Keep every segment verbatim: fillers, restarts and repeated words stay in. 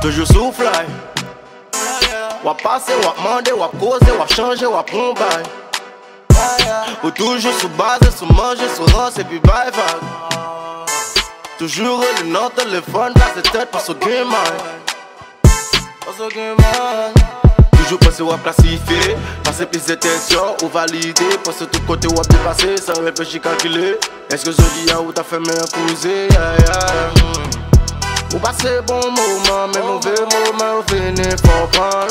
Toujou sou fly. W ap pase, w ap mande, w ap koze, w ap chanje, w ap pran bay. Ou toujou sou baze, sou manje, sou rans epi bay vag. Toujou rele nan telefòn, kase tèt, paske w gen may. Paske w gen may. Toujou panse w ap klasifye, pase plizyè tès yo, ou valide, panse tout kote w ap depase, san reflechi kalkile. Èske jodi a ou ta fè men an kouze, yeah, yeah. Ou pase bon moman, men move moman yo fini fò pran.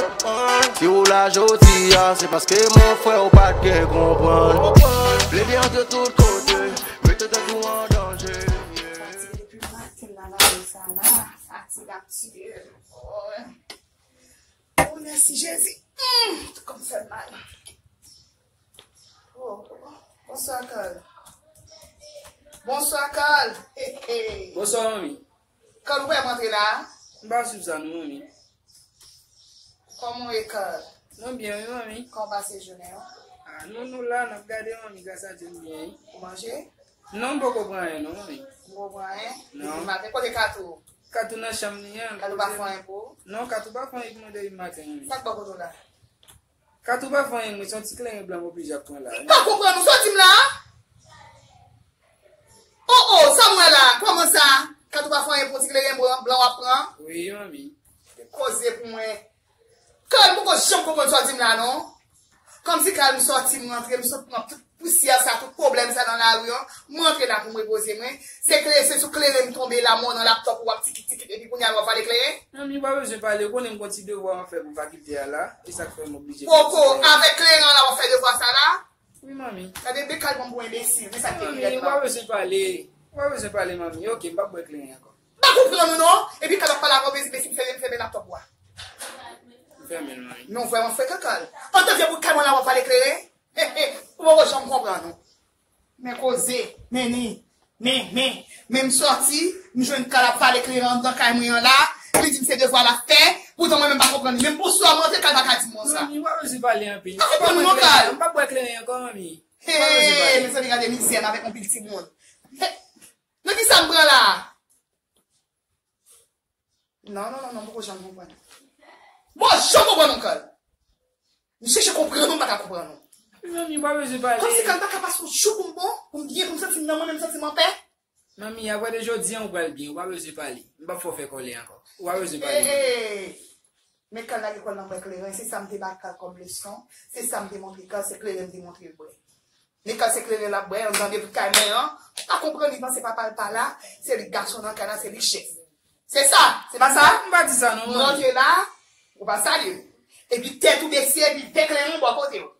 Si ou la jodi a, se paske mon frè ou pa t gen konprann. Plede antre tout kote, mete tèt ou an danje. Fatige depi maten nan lari sa la, fatig ap tiye m. Oh, mèsi Jezi. Hmm, tout kò m fè m mal. Oh, oh, oh. Bonswa, Carl. Bonswa, Carl. Hey, hey. Bonswa, manmi. Carl, ou pa antre la? M pa swiv sa, non, manmi. Kòman w ye, Carl? Mwen byen, wi, manmi. Kòman w pase jounen an? Ah, nou, nou la, n ap gade, manmi, gras a Dye, m byen, wi. Ou manje? Non, m poko pran anyen, non, manmi. Ou poko pran anyen? Non. Depi maten, kote Katou? Katou nan chanm li an. Katou pa fè anyen pou ou? Non, Katou pa fè anyen pou mwen depi maten, manmi. Sa k bò kote w la? Katou pa fè anyen, mwen se yon ti kleren blan m oblije ap pran la. M pa konprann ou, sa w di m la? Oh, oh, sa m wè la? Kòman sa? Katou pa fè anyen pou yon ti kleren blan, blan w ap pran? Wi, manmi. Koze pou mwen. Carl, m poko janm konprann sa w di m la, non. Kòmsi Carl, m sòti, m rantre, m sot pran tout pousyè sa, tout pwoblèm sa nan lari an, m rantre la pou m repoze mwen. Se kle, se sou kleren m tonbe la, mò nan laptòp ou ap tikit, tikit, epi kounye a w ap vale kleren? Manmi, ou pa bezwen pale, ou konnen m gon ti devwa m ap fè pou fakilte a la, e sa k fè m oblije fè ti kleren. Poko, avèk kleren an la w ap fè devwa sa la? Wi, manmi. Gade, men Carl pran m pou enbesil, men sa k te pi rèd la. Manmi, ou pa bezwen pale, ou pa bezwen pale, manmi. Ok, m p ap bwè kleren ankò. M pa konprann ou non. Epi Carl ap pale avè w, enbesil, m fèmen, m fèmen laptòp ou a. M fèmen l, manmi. Men w vrèman frekan, Carl. Antan vye bout kay mwen la w ap vale kleren? He, he, ou poko janm konprann, non. Men koze, men ni, men, men, men m sòti, m jwenn Carl ap vale kleren anndan kay mwen an la, li di m se devwa l ap fè, poutan mwen menm m pa konprann li. Menm bonswa mwen rantre, Carl pa ka di m konsa. Manmi, ou pa bezwen pale anpil. M pa konprann ou non, Carl. M p ap bwè kleren ankò, manmi. Ou pa bezwen pale. Hey, mezanmi, gade mizè n avèk yon pil timoun. Hey, nan kisa m pran la? Non, non, non, non, m poko janm konprann. M poko janm konprann ou, Carl. M chèche konprann ou, m pa ka konprann ou. Manmi, ou pa bezwen pale. Kòmsi Carl pa ka pase yon jou pou m bon, pou m byen, pou m santi m nan mwen menm, santi m anpè. Manmi, apre de jodi a, ou pral byen, ou pa bezwen pale. M p ap fè w fè kòlè ankò. Ou pa bezwen pale. Hey, hey. Men Carl lage kò l nan bwè kleren, se sa m te ba Carl kòm leson, se sa m te montre Carl, se kleren m te montre l bwè. Men Carl se kleren l ap bwè, anndan de bout kay mwen an, pa konprann li panse papa l pa la, se li gason nan kay la, se li chèf. Se sa, se pa sa? M pa di sa non, manmi. Monte la, ou pa salye. Epi tèt ou bese, epi vè kleren w bò kote w.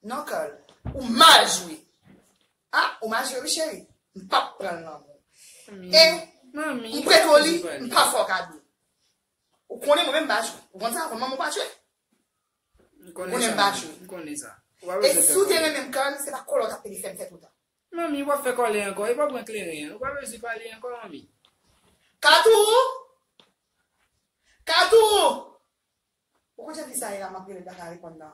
Non, Carl, ou mal jwe. Ah, ou mal jwe, wi, cheri. M p ap pran l nan men w. Manmi, e manmi, m prete w li, m pa fè w kado. Ou konnen mwen menm m pa jwe. Ou konn sa, ou konn manman w pa jwe. M konnen sa, m pa jwe. M konnen sa. Ou pa bezwen fè kòlè. E si w te renmen m, Carl, se pa kòlè w t ap pede fè m fè toutan. Manmi, w ap fè kòlè ankò, e pa pran kleren an. Ou pa bezwen pale ankò, manmi. Katou! Katou! Ou konn jan fi sa ye la, m ap rele l, l pa ka reponn nan.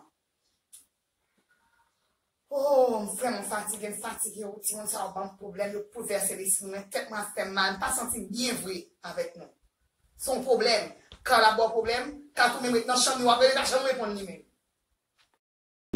Oh, m vrèman fatige, m fatige, wi, timoun sa yo ban m pwoblèm, yo boulvèse lespri mwen, tèt mwen ap fè m mal, m pa santi m byen vre avèk nou. Se yon pwoblèm. Carl ap ba w pwoblèm, Katou menm ret nan chanm li, w ap rele, l pa janm reponn li menm.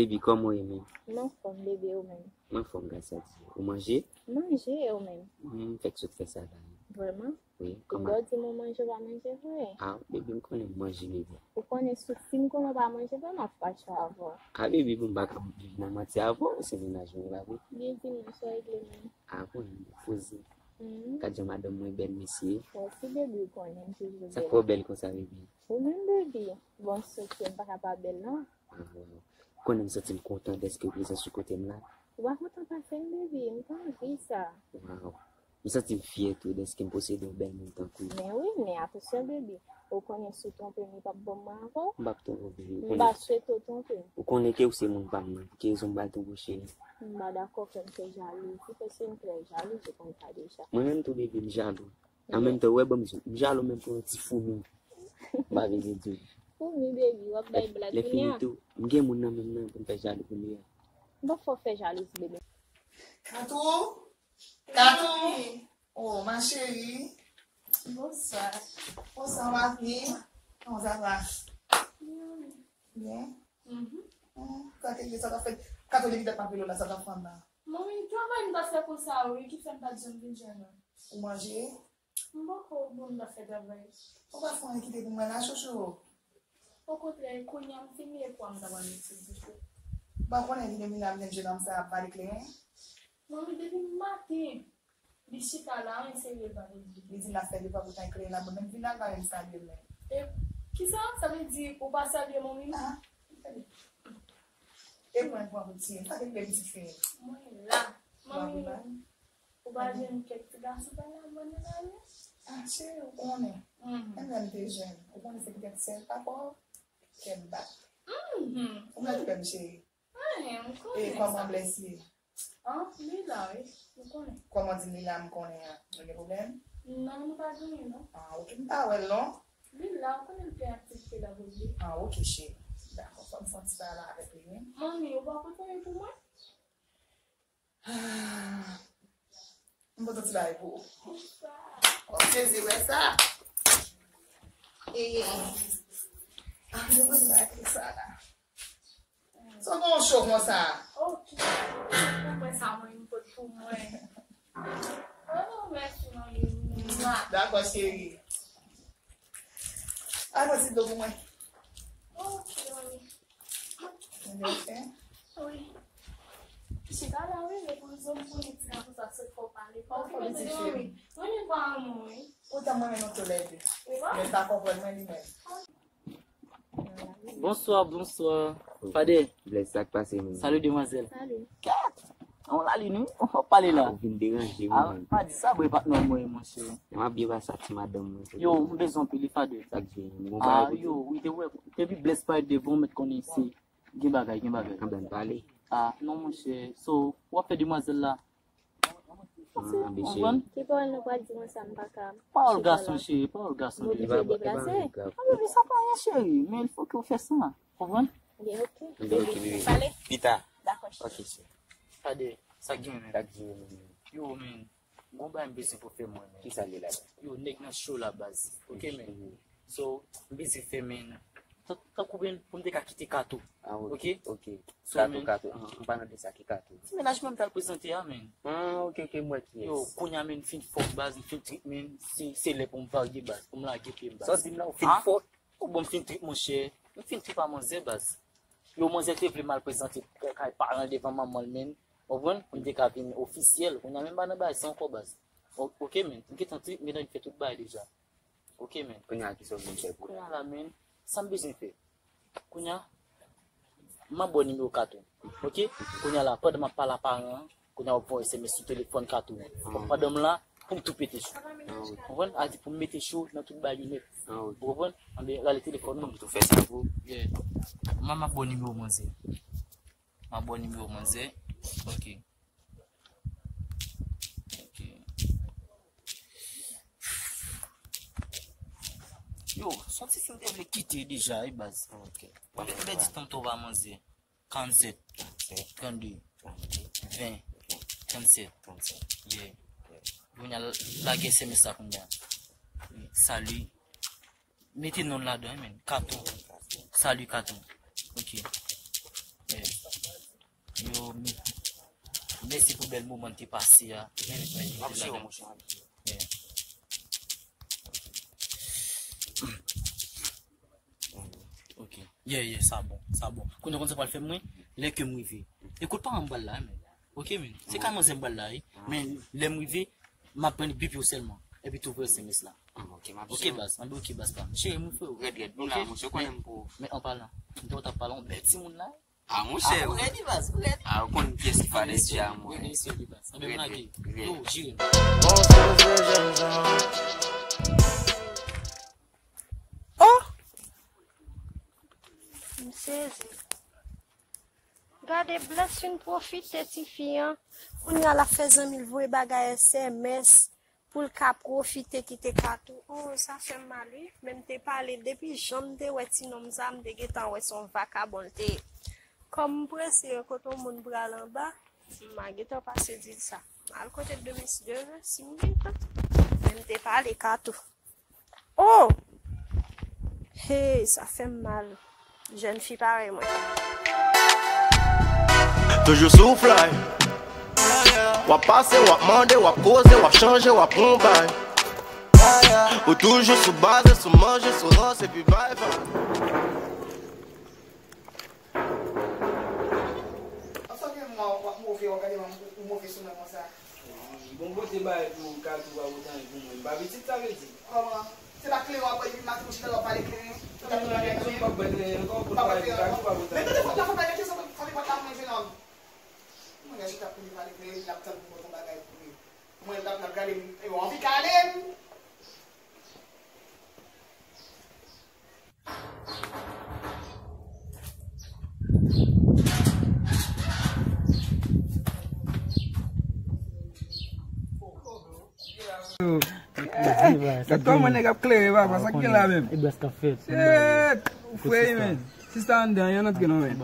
Baby, kòman w ye menm? M anfòm, bebe, ou menm? M anfòm, gras a Dye. Ou manje? M manje, e ou menm? M fèk sot fè sa la. Vrèman? Wi, kòman? Ou di m ou manje, ou pa manje vre? Ah, baby, m konnen m manje, baby. Ou konnen si, si m konnen w pa manje vre, m ap fache avè w. Ah, baby, bon, m pa ka viv nan manti avè w, se mennaj mwen, pa vre? Byen di m non, sa w regle menm? Ah, bon, poze. Mhm. Gad jan madanm mwen bèl, mesye. Mèsi, baby, ou konnen m toujou bèl. Sa k fè w bèl konsa, baby? Ou menm, baby. Bon, soutyen, m pa ka pa bèl, non. Ah, bon. Ou konnen m santi m kontan dèske w prezan sou kote m la. Ou pa kontan pase m, baby, m t anvi sa. Wow. M santi m fyè tou dèske m posede yon bèl moun tankou w. Men wi, men atansyon, baby. Ou konnen si w twonpe m, li p ap bon mwen avè w. M p ap twonpe w, baby. M pa swete w twonpe m. Ou konnen ke ou se moun pa m nan. Pou ki rezon m pral twonpe w, cheri? M pa dakò fè m fè jalouzi, paske m trè jalou, ou konn sa deja. Mwen menm tou, baby, m jalou. An menm tan, ou wè, ban m di w, m jalou menm pou yon ti foumi. M pa vle di w. Foumi, baby, w ap bay blag kounye a. Lè fini tou, m gen moun nan menm nan pou m fè jalou kounye a. M p ap fè w fè jalouzi, bebe. Katou? Katou? Oh, ma chérie. Bonswa. Bonswa, ma fille. Comment ça va? Bien. Bien? Mhm. Hmm, sa te di, sa t ap fèt? Kato de ki tèt m ap rele w la, sa t ap fè la? Manmi, travay m t ap fè konsa, wi, ki fè m pa t janm vin jwenn ou. Ou manje? M poko bon, m t ap fè travay. Ou pa fè anyen kite pou mwen la, chouchou? Okontrè, kounye a m fini ekwa m ta pral met sou bouch ou. Ou pa konnen li menm la m jwenn jennonm sa ap vale kleren? Manmi, depi maten, li chita la, anyen serye l pa vin di. Li di l ap fè devwa pou tan kleren la, mwen menm vin la, l pa menm salye m menm. E kisa? Sa vle di ou pa salye manmi m? Ah, e mwen pran pou ti, sa vle di pitit fi. Mwen la. Manmi, ou pa jwenn kèk ti gason pa la mwen nan lari? Ah, cheri, ou konnen. Mhm. Menm lè m te jèn, ou konnen se poutèt sèl papa w, kè m bat. Mhm. Ou mèt fè m, cheri. Anyen, m konnen sa. E kòman blèsi ye? An, li la, wi. M konnen. Kòman di m li la, m konnen an? Nou gen pwoblèm? Non, nou pa genyen, non. Ah, ok, m pa wè l, non. Li la, ou konnen l gen aktivite la pou l ye. Ah, ok, cheri. Dakò, fò m fè yon ti pale avèk li, wi. Manmi, ou pa pote anyen pou mwen? Ah, m pote ti bagay pou ou. Kisa? Ou sezi wè sa? E, ah, m pote bagay pou sa la. Sa w gen yon cho konsa? Ok. Pou mwen sa mwen m pot pou mwen. Oh, mèsi, manmi. Mwa. Dakò, cheri. Al pran ti dlo pou mwen. Ok, manmi. Ou gen fen? Wi. Chita la, wi, men pou zòn pou li ti la konsa, se fò pale. Fò pale, ti cheri. Mwen menm pa anmou, wi. Poutan mwen menm nou toulède. Ou wè? Men pa konprann mwen li menm. Bonswa, bonswa. Fadè. Bless, sa k pase, menm? Salut, demwazèl. Salut. Kèt! On la li nou, on pale la. Ah, ou vin deranje mwen, ah, menm. Pa di sa, bre patnè mwen, monchè. M ap byen pase ak ti madanm mwen. Yo, m bezwen anpil, Fadè. Sa k gen? M gon bagay pou di. Ah, yo, wi, te wè. Depi Bless pa devan, mèt konnen se gen bagay, gen bagay. Anben pale. Ah, non, monchè. So, w ap fè demwazèl la? Ah, mesye. Konprann? Ki pawòl nou pral di konsa, m pa ka. Pawòl gason, cheri, pawòl gason. M oblije deplase. Ah, bebe, sa pa anyen, cheri. Men fòk ou fè sa. Konprann? Byen, ok. Bebe, ok, bebe. Pale. Pita. Dakò, cheri. Ok, cheri. Fadè, sa k gen, men? Sa k gen, men? Yo, men. Gon bagay m bezwen pou fè mwen, men. Kisa l ye la? Yo, nèg nan cho la, baz. Ok, men. Mhm. So, m bezwen fè, men. Tan-, tankou, men, pou m te ka kite Kato. Ah, ok. Ok? Ok. So, Kato, men, Kato. Ah, m pa nan de sa ki Kato. Ti mennaj mwen m t al prezante a, men. Ah, ok, ok, m wè kiyès. Yo, kounye a, men, m fin fòk, baz, m fin trip, men. Se, se lè pou m varye, baz, pou m lage pye m, baz. Sa w di m la, ou fin fòk? Ah? Ou bon, m fin trip, monchè. M fin trip a manzè, baz. Yo, manzè te vle m al prezante kay paran l devan manman l, men. Ou konprann? Pou m te ka vin ofisyèl. Kounye a, men m pa nan bagay sa ankò, baz. O-, ok, men. M gentan trip, m gentan fè tout bagay deja. Ok, men. Kounye a, kisa w vin fè pou? Kounye a la, men, sa m bezwen fè? Kounye a, m ap ba w nimewo Kato. Ok? Kounye a la, pandan m ap pale a paran an, kounye a, w ap voye S M S sou telefòn Kato. Fòk pandan m la, pou m tou pete cho. Ah, wi. Konprann? A di pou m mete cho nan tout bagay yo nèt. Ah, wi. Ou konprann? Anben, rale telefòn ou. Pou m tou fè sa pou ou. Yeah. M ap ba w nimewo manzè. M ap ba w nimewo manzè. Ok. Ok. Yo, se yon ti fi m te vle kite deja, wi, baz. Ok. Ou te pèdi tan to pa manzè. Karannsèt, trannde, ven, trannsèt. Yeah. Kounye a, lage S M S la kounye a. Salut. Mete non l ladan, wi, men. Kato. Salut, Kato. Ok. Yeah. Yo, m-, mèsi pou bèl moman n te pase a. M ap swiv ou, monchè. Yeah. Ok. Yeah, yeah, sa bon, sa bon. Kounye a, konn sa pral fè mwen, lè ke m rive. Ekout paran m pral la, men. Ok, men. Se kay manzè m pral la, wi. Men, lè m rive, m ap pran bip yo sèlman. Epi tou voye S M S la. Ah, ok, m ap swiv. Ok, baz. Anben, ok, baz pa m. Cheri, m frè ou. Rèd, rèd. Nou la, monchè, ou konnen m pou. Men an palan, m te wè w t ap pale yon bèl timoun la. Ah, monchè. Ah, ou rèd, baz, ou rèd. Ah, ou konn pyès ki fadè ti a, mwen. Rèd, rèd, rèd, baz. Anben, m lage. Rèd. Yo, jire. Bon, se jèn jan. Oh! M sezi. Gade, Bless fin pwofite tifi an. Kounye a l ap fè zanmi l voye bagay S M S pou l ka pwofite kite Kato. Oh, sa fè m mal, wi. Men m te pale depi jan m te wè ti nonm sa, m te gentan wè se yon vakabon l te ye. Kòm m prese, kote yon moun pral anba, m a gentan pase di l sa. M al kote Demis Deve, si m gen tan. Men m te pale Kato. Oh! Hey, sa fè m mal. Jèn fi parèy mwen. Toujou sou fly. W ap pase, w ap mande, w ap koze, w ap chanje, w ap pran bay. Ou toujou sou baze, sou manje, sou ranse, epi bay vibe. An sa gen mwa w ap move, w ap gade mwen ou move sou mwen konsa. Bon kote bay pou Katou pa pote anyen pou mwen. M pa pitit sa vle di. Kòman? Se pa kleren w ap bay epi maten ou chita la w ap pale kleren. Ou ta konn pale kleren. M pa bay kleren ankò. Men tande fòk la fòk pale kleren sa fòk li pa ta mwen jenòm. Mwen gen chita pou li pale kleren epi l ap tann pou mwen yon bagay pou li. Mwen l ap l ap gade m, yo anvi kale m. Gad kòman nèg ap klere papa, sa k gen la menm? Shit, ou frè men. Sista anndan, yon antre non men.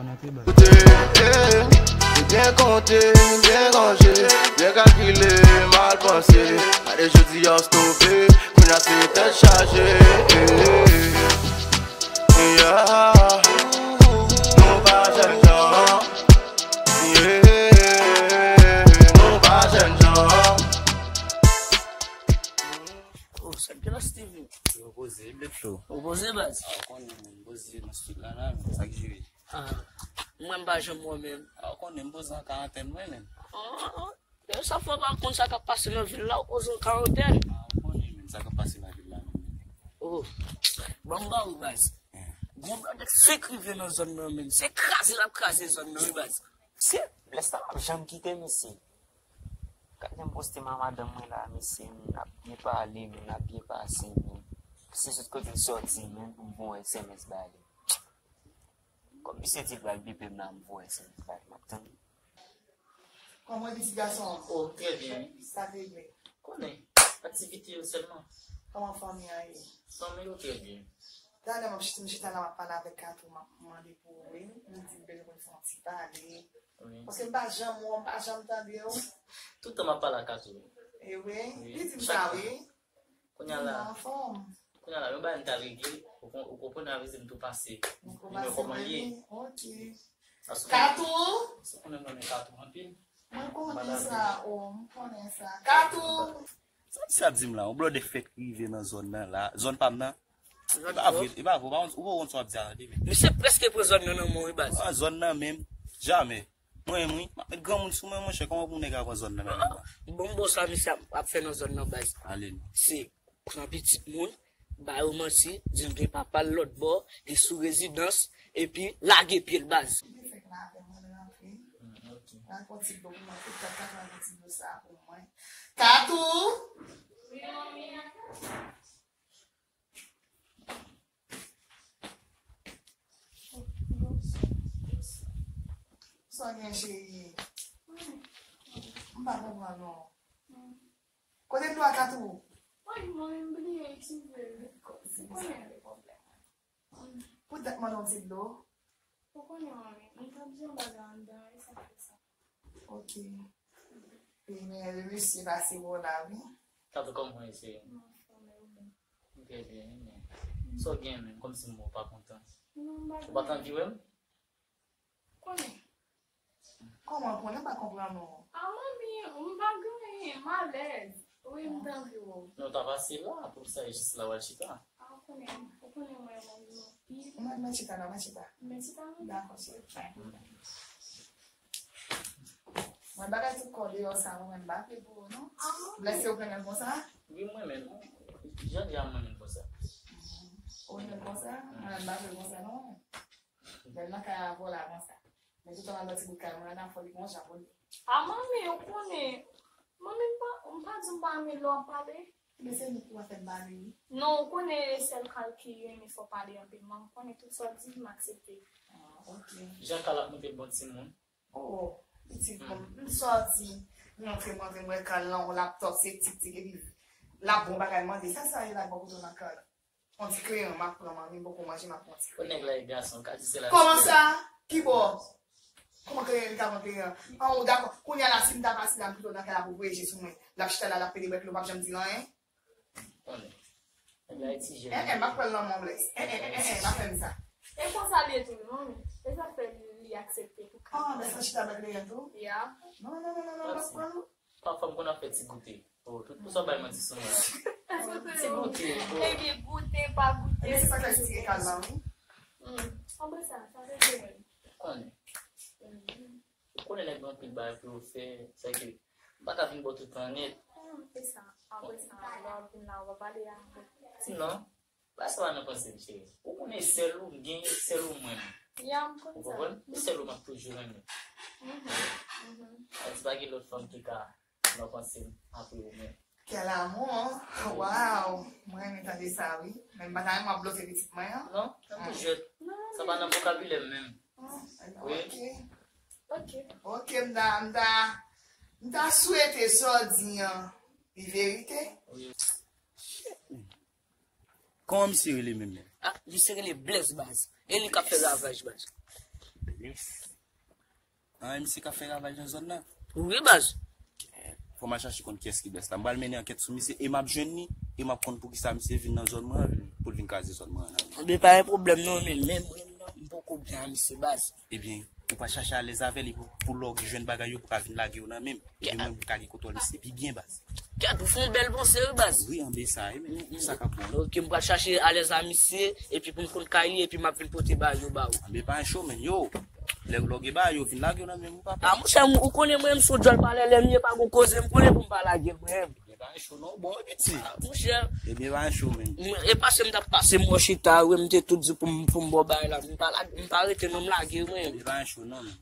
Byen konte, byen ranje, byen kalkile, mal panse. Gade jodi a w stope, kounye a se tèt chaje. Yeah. Nou pa jèn jan. Yeah. Nou pa jèn jan. Oh, sa k gen la, Steven? Yo poze, bèt cho. Yo poze, baz. A, w konnen, men, poze nan street la, la, men, sa k jere. Ah, mwen m pa janm wè menm. A, w konnen, m poze an karantèn, mwen, menm. Ah, yo, sa fè w pa konn sa k ap pase nan vil la, w poze an karantèn. A, w konnen, menm, sa k ap pase nan vil la, menm. Oh, ban m ba ou, baz. Gon blòdè fèk rive nan zòn nan, menm. Se kraze l ap kraze zòn nan, wi, baz. Se lè sa l ap janm kite, mesye. Gade m poste m a madanm mwen la, mesye, moun ap byen pale, moun ap byen pase, men se sot kote l sòti, men pou m voye S M S ba li. Kòm misye di l pral bipe m la, m voye S M S ba li, m ap tann. Kòman w ye, pitit gason? Oh, trè byen. Sa te byen. Konnen, aktivite yo sèlman. Kòman fanmi an ye? Fanmi yo trè byen. Talè m ap chita, m chita la, m ap pale avèk Katou, m ap mande pou ou, wi. Li di l bezwen pou l fè yon ti pale. Wi. Paske m pa janm wè w, m pa janm tande w. Tout tan m ap pale ak Katou. E wi? Wi. Li di m sa, wi. Kounye a la, kounye a la, yon bagay m ta regle, ou kon-, ou konprann avè se m tou pase. Nimewo kòman l ye? Ok. Katou? Paske ou konnen m renmen Katou anpil. Mwen konnen sa, o, m konnen sa. Katou! Sa misye ap di m la, yon blòdè fèk rive nan zòn nan la, zòn pa m nan. E pa vre, e pa vre, ou pa konn, ou pa konn sa w ap di a, tande, men. Misye prèske pran zòn nan nan men w, wi, baz. Pran zòn nan menm, jamè. Mwen menm, wi, m ap met granmoun sou mwen, monchè, kòman pou nèg la pran zòn nan nan menm la? Bon, bon, sa misye ap, ap fè nan zòn nan, baz. Ale non. Se pran pitit moun, ba yo manti, di l gen papa l lòt bò, li sou rezidans, epi lage pye l, baz. Li te fèk lave mwen rantre. Mm, ok. Al pran ti dlo pou mwen, tout tèt la pran ti dlo sa pou mwen. Katou! Wi, manmi. Sa w gen, cheri? M pa konprann, non. Kote dlo a, Katou? Woy, mwen menm bliye itilize l. Ou konnen. Poutèt mande yon ti dlo. Ou konnen, manmi, m t ap di yon bagay anndan, e sa k fè sa. Ok. E men, mesye pase bò la, wi. Katou, kòman w ye, cheri? M anfòm, e ou menm? M trè byen, wi, men sa w gen menm, kòmsi m wè w pa kontan. Non, m pa gen anyen. Ou pa t anvi wè m? Konnen. Kòman konnen? M pa konprann ou. A, manmi, m pa gen anyen, m alèz. Wi, m t anvi wè w. Non, ta pase la, pou sa, e jis la w al chita. A, ou konnen, ou konnen mwen renmen w anpil. Mwen, mwen chita la, mwen chita. Mwen chita, wi. Dakò, cheri. Mwen bagay tout kò deyò sa, mwen, m pa vle pou ou, non. A, manmi. Blèse ou renmen l konsa? Wi, mwen menm. Jan di a mwen menm konsa. Ou renmen l konsa? Mwen, m pa vle l konsa, non. Lè l nan kay avè w la konsa. Men toutan l al nan ti bout kay mwen an, n ap fè li gon jan pou li. A, manmi, ou konnen. Manmi, m pa, m pa di m pa renmen lè w ap pale. Men se nou ki w ap fè m pale, wi. Non, ou konnen e sèl Kal ki renmen fè w pale anpil. Mwen, m konnen tout sa w di, m aksepte. A, ok. Jan Kal ap montre bon timoun. Oh, pitit, bon, m sòti. M rantre, m rantre, m wè Kal lan yon laptòp, se tik tik, epi l ap bon bagay, m mande, sa sa ye la bò kote w nan Kal? On ti kreyon, m ap pran manmi, m poko manje, m ap pran ti kreyon. Nèg la e gason, ka di se la. Kòman sa? Ki bò? Kòman kreyon li ka pran kreyon? An, ou dakò. Kounye a la, si m ta pase la, m kite w nan kay la pou voye je sou mwen. L ap chita la, l ap pede bwè dlo, m p ap janm di l anyen. Konnen. Nèg la e ti jèn. Eh, eh, m ap pran lanmò blès. Eh, eh, eh, eh, eh, m ap fè m sa. E konsa li ye tou, non? E sa fè li, li aksepte pou ka. Ah, men sa chita avèk Leyen tou? Ya. Non, non, non, non, non, m ap pran. Pafwa m konn ap fè ti goute. Oh, tout pou sa bay manti sou mwen. Ti goute. Oh. Ebyen, goute, pa goute. Ebyen, se sa k fè ti ekal la, wi. Hmm. Anbre sa, sa rete menm. Konnen. Hmm. Ou konnen nèg gen anpil bagay pou yo fè, sa ke m pa ka vin bò tout tan nèt. Hmm, se sa. Apre sa, lè w ap vin la, w ap pale a. Non. Ba sa pa nan panse m, cheri. Ou konnen sèl ou m genyen, sèl ou mwen. Ya, m konn sa. Ou konprann? E sèl ou m ap toujou renmen. Mhm, mhm. Sa di pa gen lòt fanm ki ka nan panse m apre ou menm. Quel amour! Waw! Mwen renmen tande sa, wi. Men m pa ta renmen w ap blofe pitit mwen an. Non, m tou jwèt. Sa pa nan vokabilè m menm. Ah, wi. Ok. Ok. Ok, m ta, m ta, m ta swete sa w di an li verite. Wi. Kòman misye rele menm? Ah, misye rele Blaise, baz. E li k ap fè ravaj, baz. Blaise? Ah, misye k ap fè ravaj nan zòn nan? Wi, baz. Fò m al chache konn kiyès ki Blaise la. M pral mennen ankèt sou misye e m ap jwenn li e m ap konn poukisa misye vin nan zòn mwen an, pou l vin kraze zòn mwen an. Ebyen, pa gen pwoblèm non, men menm mwen menm, m poko byen a misye, baz. Ebyen, ou pa chache alèz avè li pou, pou lè w jwenn bagay yo pou ka vin lage yo nan men m. Ebyen, mwen m ka gen kontwòl misye pi byen, baz. Kèt, ou fè yon bèl panse, wi, baz. Wi, anben sa, wi, men sa k ap bon. Ok, m pral chache alèz a misye, epi pou m konn kay li, epi m ap vin pote bagay yo ba ou. Anben pa gen cho, men yo. Lè w gen bagay yo, vin lage yo nan men m, wi, papa. Ah, monchè, ou konnen mwen, m se yon djòl palè, lè m ye pa gon koze, m konnen pou m pa lage mwen. Ebyen, pa gen cho non, bon, wi, piti. Ah, monchè. Ebyen, pa gen cho, men. E pase m t ap pase m wè chita, wi, m te tou di pou m, pou m ba w bagay la, m pa la, m pa rete non, m lage mwen. Ebyen, pa gen cho non, men.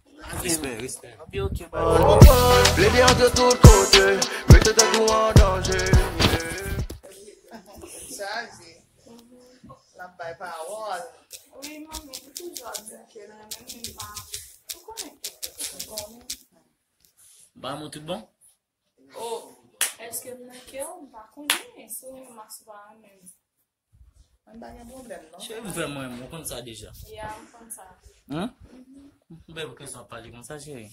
Respè, respè. Ok, ok, bye. Plede antre tout kote, mete tèt ou an danje. Chaje. L ap bay pawòl. Wi, manmi, ou toujou ap di ke l renmen m, men m pa, ou konnen. Ou konnen. Ba mwen tout bon? Oh, èske m nan kè w? M pa konnen si w renmen m a si w pa renmen m. Mwen pa gen pwoblèm, non. Cheri, m vrèman renmen w, ou konn sa deja. Ya, m konn sa. Hein? M pa gen kesyon ap pale konsa, cheri.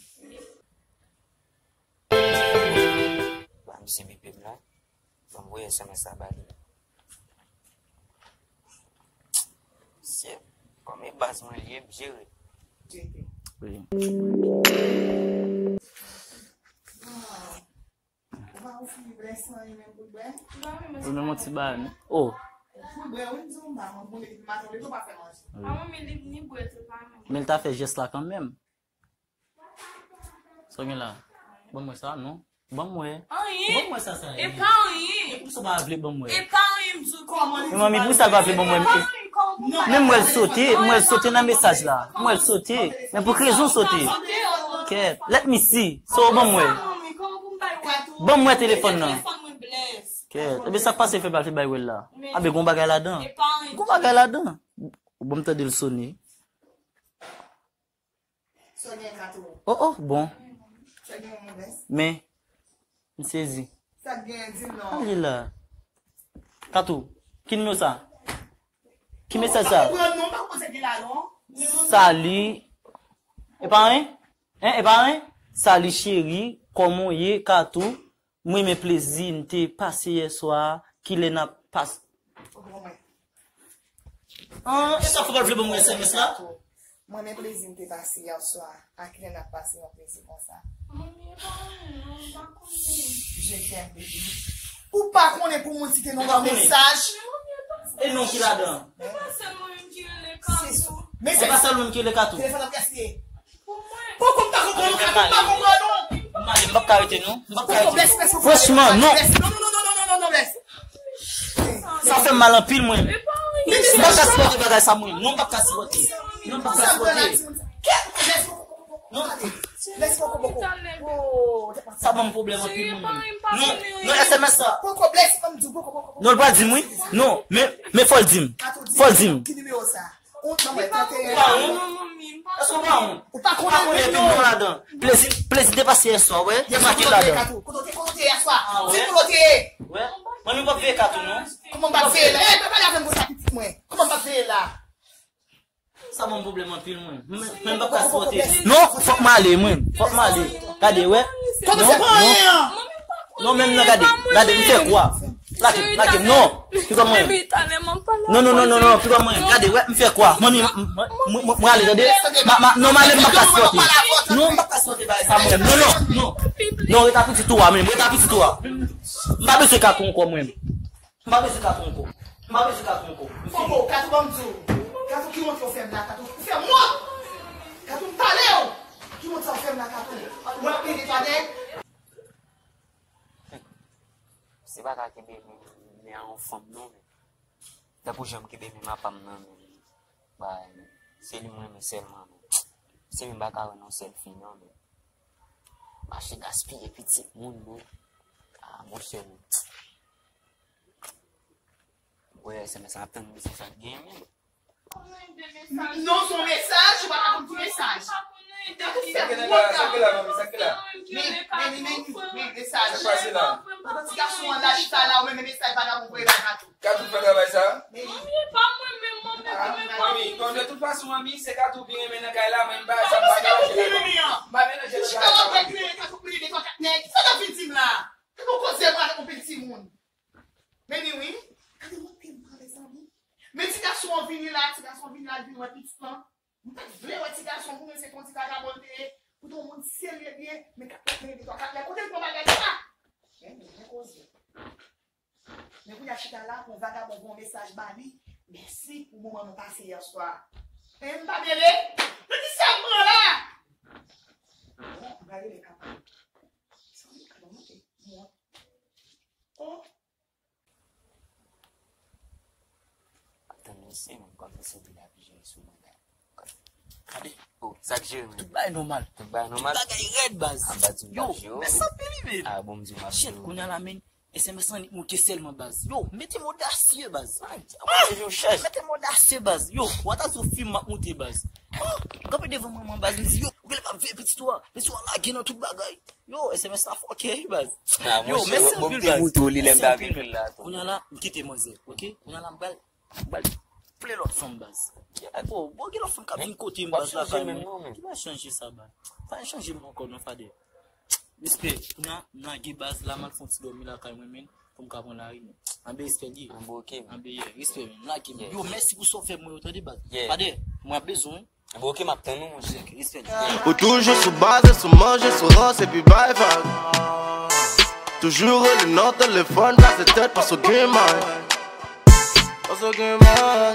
Ba misye bipe m la. Ban m voye S M S la ba li. Shit, kòm e baz mwen li ye, m jere. Wi. Ou pa ofri Blaise anyen menm pou l bwè? Ou menm yon ti bagay, non? Oh. Pou l bwè, wi, m di w, m pa konn pou li, maten, li tou pa fè manje. Wi. Men l ta fè jès la kanmenm. Sa w gen la? Ban mwen sa, non. Ban mwen. Anyen. Ban mwen sa, sa ye. E pa anyen. Pou sa w pa vle ban mwen. E pa anyen, m di w kòman li. Men manmi, pou sa l pa vle ban mwen. Kòman pou m bay. Men m wè l sote, m wè l sote nan mesaj la. M wè l sote. Men pou ki rezon w sote? Kèt. Let me see. Sa w ban mwen. Ban mwen telefòn nan. Kèt. Ebyen sa k pase fè l pa vle bay wè l la? Anben gon bagay ladan. Gon bagay ladan. Ou ban m tande l sone. Sa w gen, Kato? Oh, oh, bon. Sa w gen, Modès? Men, m sezi. Sa k gen, di m non. Ale la. Kato, ki nimewo sa? Ki mesaj sa? M pa konprann non, m pa konprann sa k gen la non. Sali. E pa anyen? Hein, e pa anyen? Sali cheri, kòman w ye, Kato? M renmen plezi n te pase yè swa a, kilè n ap pas-, An, e sa fò pa vle ban mwen S M S la? M renmen plezi n te pase yè swa a, kilè n ap pase yon plezi konsa? Manmi, e pa mwen, non, m pa konnen. Je t'aime, baby. Ou pa konnen pou moun site non nan mesaj? E non ki ladan? E pa sèl mwen menm ki rele Kato. Men se pa sèl mwen ki rele Kato. Telefòn ap gaspiye. Poko m pa konprann, m pa konprann non. M ale, m p ap ka rete non. M p ap ka rete. Franchman, non. Non, non, non, non, non, non, non, non. Sa fè m mal anpil mwen. M p ap ka sipòte bagay sa mwen. Non, m p ap ka sipòte. Non, m p ap ka sipòte. Non. Sa ban m pwoblèm anpil mwen. Non, non, S M S sa. Non, l pa di m wi. Non, men, men fò l di m. Fò l di m. Ki nimewo sa? Ou pa wont? Èske ou pa wont? Ou pa konnen epi non ladan. Plezi, plezi te pase yè swa, wè. Te make ladan. Kote w te, kote w te yè swa? Di m kote w te ye. Wè. Mwen menm p ap veye Kato non. Kòman m p ap veye la? Eh, pa pale avè m konsa pitit mwen. Kòman m p ap veye la? Sa ban m pwoblèm anpil mwen. Mwen, mwen p ap ka sipòte. Non, fòk m ale mwen. Fòk m ale. Gade, wè. Kòman se pa anyen an? Non, menm nan gade. Gade, m fè kwa. Lage m, lage m, non. Piga mwen. Non, non, non, non, non, piga mwen. Gade, wè, m fè kwa? Mwen, mwen, mwen, mwen ale, tande. Ma, ma, non, m ale, m pa ka sipòte. Non, m pa ka sipòte bagay sa, mwen. Non, non, non. Non, rete ak pitit ou a, menm. Rete ak pitit ou a. M pa bezwen katon ankò, mwen. M pa bezwen katon ankò. M pa bezwen katon ankò. M fini. Koko, katon ban m di w. Katon ki wont yo fè m la, katon. Ou fè m wont. Katon m pale w. Ki wont sa w fè m la, katon? Ou ap pede pa nèg? Se pa ka kenbe men, men a yon fanm non, men. Tankou jan m kenbe men apa m nan, men. Bay, se li m renmen sèlman, men. Se li m pa ka wè nan sèl fi non, men. Mache gaspiye pitit moun, men. Ah, monchè, men. Wè, se men sa ap tann, men se sa k gen, men. Non, se yon mesaj, ou pa ka konn ki mesaj. Sa k gen la, sa k gen la, manmi, sa k gen la? Men, men, men, men, men, mesaj. Sa k pase la? Pandan ti gason an la chita la, ou menm mesaj vagabon voye bay Katou. Katou fè travay sa? Men. Manmi, e pa mwen menm, manmi ki renmen Katou. Manmi, kòm de tout fason, manmi, se Katou ki renmen nan kay la, mwen m pa sa, m pa melanje la. M pa melanje nan kay la. Katou ap plede, Katou ap plede, de twa kat nèg. Sa w ap vin di m la? Katou koze mwen avèk yon pil timoun. Men ni wi. Gade mwen pi mal, mezanmi. Men ti gason an vini la, ti gason an vini la, l vin wè pitit lan. M pa t vle wè ti gason pou mwen, se konn ti vagabon l te ye. Poutan yon moun serye byen, men k ap plede de twa kat nèg. Kote l pran bagay sa? Men, men, men koze. Men kounye a chita la, pou yon vagabon voye yon mesaj ba li. Mèsi pou moman nou pase yè swa. Men m pa mele. Men ki sa m pran la? Bon, m pa rele kaka. Sa m ka monte. Bon. Oh. Ap tann misye, men kòm misye di l ap jere sou mwen la. Gade. Oh, sa k jere, men? Tout bagay nòmal. Tout bagay nòmal? Tout bagay rèd, baz. Ah, m pa di w m t ap jere w, men. Yo, men sa peli, men. Ah, bon, m di w m ap jere w. Shit, kounye a la, men, S M S lan nik moute sèlman, baz. Yo, mete m odasye, baz. Ah, mete m odasye, baz. Yo, w ata sou fim m ap moute, baz. Oh, m kanpe devan manman, baz, m di, yo, ou genlè p ap veye pitit ou a. Pitit ou a lage nan tout bagay. Yo, S M S la fòkè, wi, baz. Ah, yo, monchè, mèsi bon, anpil, baz. Mèsi anpil. Kounye a la, m kite manzè, oke? Kounye a la, m pral, m pral ple lòt fanm, baz. Bon, bon, gen lòt fanm k ap vin kote m, baz, lakay mwen. Ki va chanje sa, baz? Pa chanje m ankò, non, fadè. Respè, kounye a, m lage, baz, la, m al fè yon ti dòmi lakay mwen, men, pou m ka pran lari, men. Anben, respè, li. Anben, oke, men. Anben, yeah, respè, men. M lage, men. Yo, mèsi pou sa w fè mwen yo, tande, baz. Fadè, mwen ap bezwen. Bon, oke, m ap tann ou, monchè. Respè. Ou toujou sou baz, sou manje, sou rans, epi bay vag. Toujou rele nan telefòn, plase tèt, panse w gen may. Panse w gen may.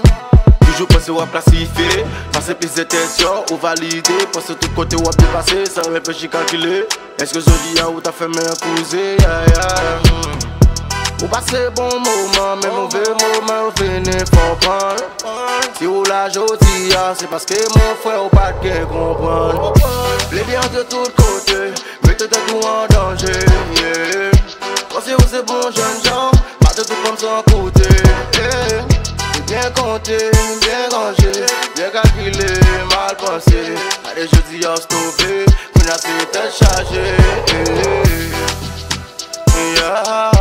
Toujou panse w ap klasifye, pase plizyè tès yo, ou valide, panse tout kote w ap depase, san reflechi, kalkile. Èske jodi a ou ta fè men kouze, yeah, yeah. Ou pase bon moman, men move moman yo fini fè w pran. Si ou la jodi a, se paske mon frè ou pa t gen konprann. Plede antre tout kote, mete tèt ou an danje, yeah. Panse ou se bon jèn jan, mate tout fanm san koute, yeah. Ou byen konte, byen ranje, byen kalkile, mal panse. Gade jodi a w stove, kounye a se tèt chaje, yeah. Yeah.